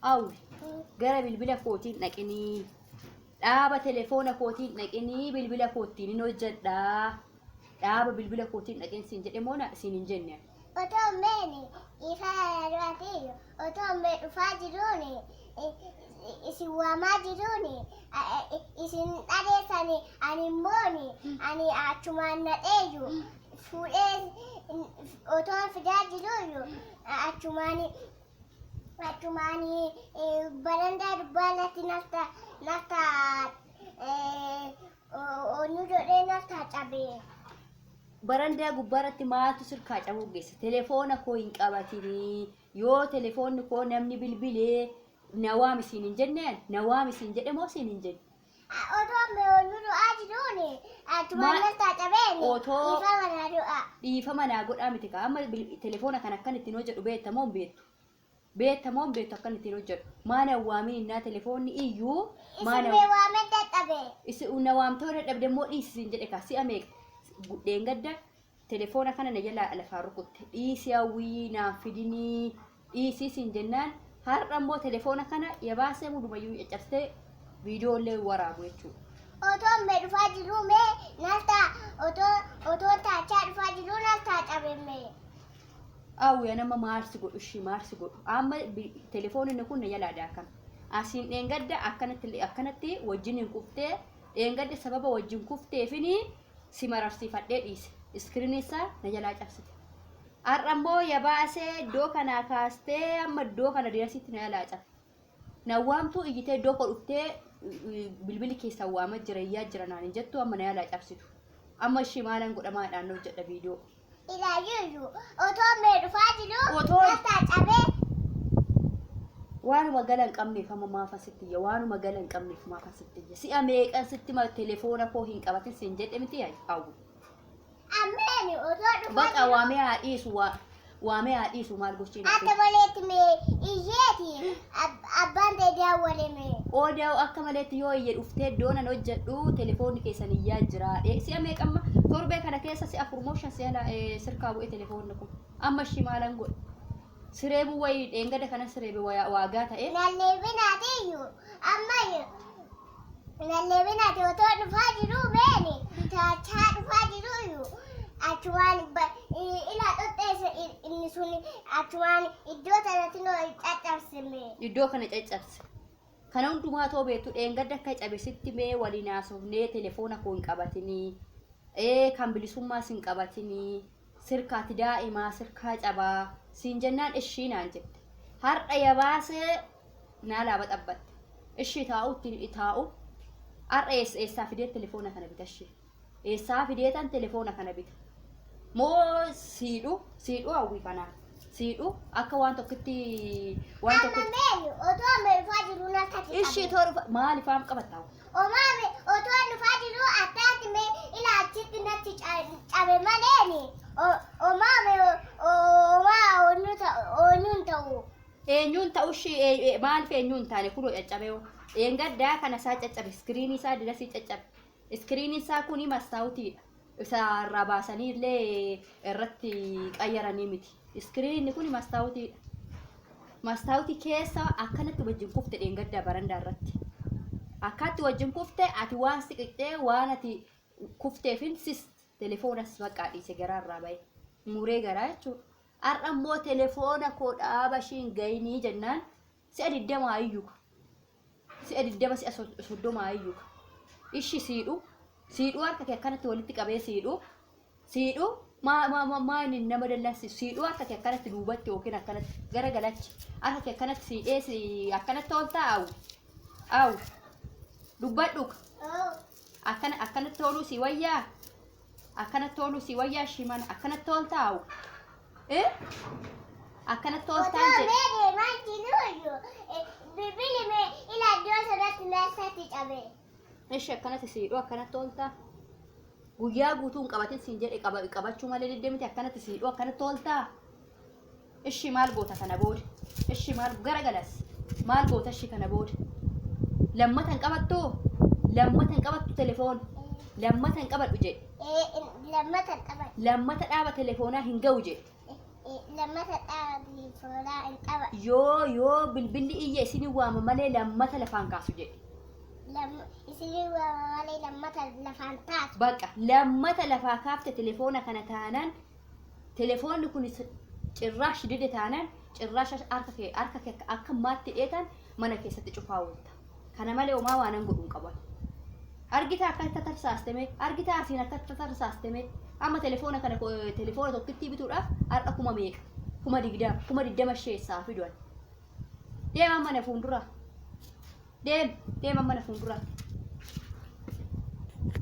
Hawwi, gara bilbila kootiin dhaqinii, dhaaba telefoona kootiin dhaqinii, bilbila koottiin hin hojjedhaa. Dhaaba bilbila kootiin dhaqin siin jedhe moo siin hin jenne? Otoo meeni ifaa du'aatiyyuu, otoo mee dhufaa jiruuni, isin waamaa jiruuni, isin dhageessani, ani immooni ani achumaan nadheeyyu fuudhee otoo fidaa jiruuyyu achumaan barandaa dubbaa natti nafta onu godhee nafta cabee. Barandaa gubbaarratti maaltu sirkaa cabuu geesse? Telefoona koo hin qabatinii. Yoo telefoonni koo namni bilbilee na waami siin hin jenneen, na waami siin jedhe moo siin hin jenne? Otoo mee onu du'aa jiruuni achumaan nafta cabeeni ifa mana du'a. Dhiifama naa godhaa miti kaa. Amma telefoona kana akkan ittiin hojjedhu beekta moo hin beektu? Beekta moo hin beektu akkan ittiin hojjedhu? Maa na waamin innaa telefoonni iyyuu maa Isin mee waamee dadhabe. Isi na waamtee dadhabde immoo dhiisi siin jedhe kaa. Si'a meeqa dheengadda telefoona kana na jalaa lafaan rukutte, dhiisi Hawwii, naan fidinii, dhiisii siin jennaan, har'a immoo telefoona kana yabaasee hundumayyuu caccabsitee viidiyoo illee waraabu jechuudha. Otoo mee dhufaa jiruu mee nafta otoo taachaa dhufaa jiruu nafta cabe mee. Hawwi, nama maal si godhu ishii, maal si godhu? Amma telefoonni kun na jalaa daakame. Asiin dheengadda akkanatti akkanatti wajjin hin kuftee, dheengadda sababa wajjin kufteefini si mararsiifadhee dhiise. Iskiriinii isaa na jalaa cabsite. Har'a immoo yabaasee iddoo kanaa kaastee amma iddoo kana dirasitti na jalaa cabe. Na waamtuu iyyitee iddoo koo dhuftee bilbilli keessan waamaa jira, iyyaa jira naan hin jettu, amma na jalaa cabsitu. Amma ishii maalan godhamaadhaan hojjedha viidiyoo. Ilaayyuu, otoo mee dhufaa jiruu nafta cabee. Waanuma gala hin qabneef amma maafan sitti iyya? Waanuma gala hin qabneef maafan sitti iyya? Si'a meeqan sitti telefoona koo hin qabatin siin jedhe miti, Hawwi? Ammeen otoo dhufaa Baqa jiruu. Waamee haa dhiisu, waamee haa dhiisu, maal gochiin? Akka maleetti mee iyyeeti abbaan ta'e daawwale mee. Odaa akka maleetti yoo iyye dhuftee iddoo nan hojjedhu telefoonni keessan iyyaa jira. Si'a meeqamma torbee kana keessa si'a afur moo shan si'a sirkaa bu'e telefoonni kun. Amma ishii maalan godhe? Sireebuu wayii dheengada kana sireebe waagaa ta'e. Nalleebinaatiyyuu, ammayyu nalleebinaati, otoo dhufaa jiruu meeni taachaa dhufaa jiruuyyu achumaan ila xoxxeesse inni sun achumaan iddoo sanatti noo caccabsime. Iddoo kana caccabse. Kana hundumaa too beektu dheengadda akka cabe sitti mee waliin haasofnee, telefoona koo hin qabatinii. Kan bilisummaas hin qabatinii. Sirkaati daa'imaa sirkaa cabaa siin jennaan ishii naan jette. Har'a yabaasee naa laaba xabbatte. Ishii taa'u itti taa'u, har'a eessaa fidee telefoona kana bita ishii? Eessaa fideetan telefoona kana bita? Moo siidhu siidhu, Hawwii, kanaa siidhu akka waan tokkotti waan Amma tokkotti. meeni otoo mee dhufaa jiruu nafta Ishii cabe. too dhufa maaliif qabatta? Omaa otoo dhufaa jiruu attaatti mee ila achitti natti cabe maleeni omaa mee omaa onyuun ta'u. Eenyuun ta'u ishii? Maaliif eenyuun taane? Kunoo caccabee hoo. Dheengaddaa kana isaa caccabe, iskiriinii isaa dirasii caccabe. Iskiriiniin isaa kuni mastaawutiidha. Isa irraa baasanii illee irratti qayyaranii miti. Iskiriinni kuni mastaawutiidha. Mastaawutii keessa akkanatti wajjin kufte dheengaddaa barandaa irratti. Akkaatti wajjin kufte, ati waan siqixxee waan ati kufteefin sis telefoonas baqqaa dhiise, garaa irraa bahe. Muree garaa jechuudha. Har'a immoo telefoona koo dhaaba ishiin gayinii jennaan si'a 20 iyyuu, si'a 20, si'a 30 iyyuu. Ishi siidhu siidhu, harka kee akkanatti walitti qabee siidhu siidhu, maa maa maa maa inni nama dallansiisu? Siidhu, harka kee akkanatti duubatti yookiin akkanatti gara galachi, harka kee akkanatti siidhee si akkanatti ooltaa? Awu awu, dubbadhu. Akkana akkanatti ooluu si wayyaa? Akkanatti ooluu si wayyaa ishii mana akkanatti ooltaa? Awu, eh, akkanatti Otoo ooltaan jedhe. Mee deemaa jiruuyyu bilbili mee ila iddoo sanatti nafsatti cabe. Ishi akkanatti siidhu, akkanatti ooltaa? Guyyaa guutuu hin qabatin siin jedhe, qabachuu malee deddeemiti, akkanatti siidhu, akkanatti ooltaa? Ishi maal goota kana booda? Ishi maal garagalas? Maal goota ishi kana booda? Lammata hin qabattu? Lammata hin qabattu telefoona? Lammata hin qabadhu jedhe. Lammata qaban. Lammata dhaaba telefoonaa hin ga'u jedhe. Lammata telefoonaa hin tapha. Yoo bilbilli iyya isin waama malee lammata lafaan kaasu jedhe. Isin waama malee lammata lafaan taatu. Baqa lammata lafaa kaafte telefoona kana taanaan telefoonni kun cirraash dide taanaan cirraash harka kee akka maatti dheetan mana keessatti cufaa oolta. Kana malee homaa waan an godhu hin qaban. Argitaa akka itti tarsaasteme, argitaa asiin akka itti tarsaasteme. Amma telefoona kana telefoona tokkittii bituudhaaf har'a kuma meeqa? 20,000, 20,000 isheessaa fiduan. Deema mana fuuldura. Deem, deema mana fuuldura.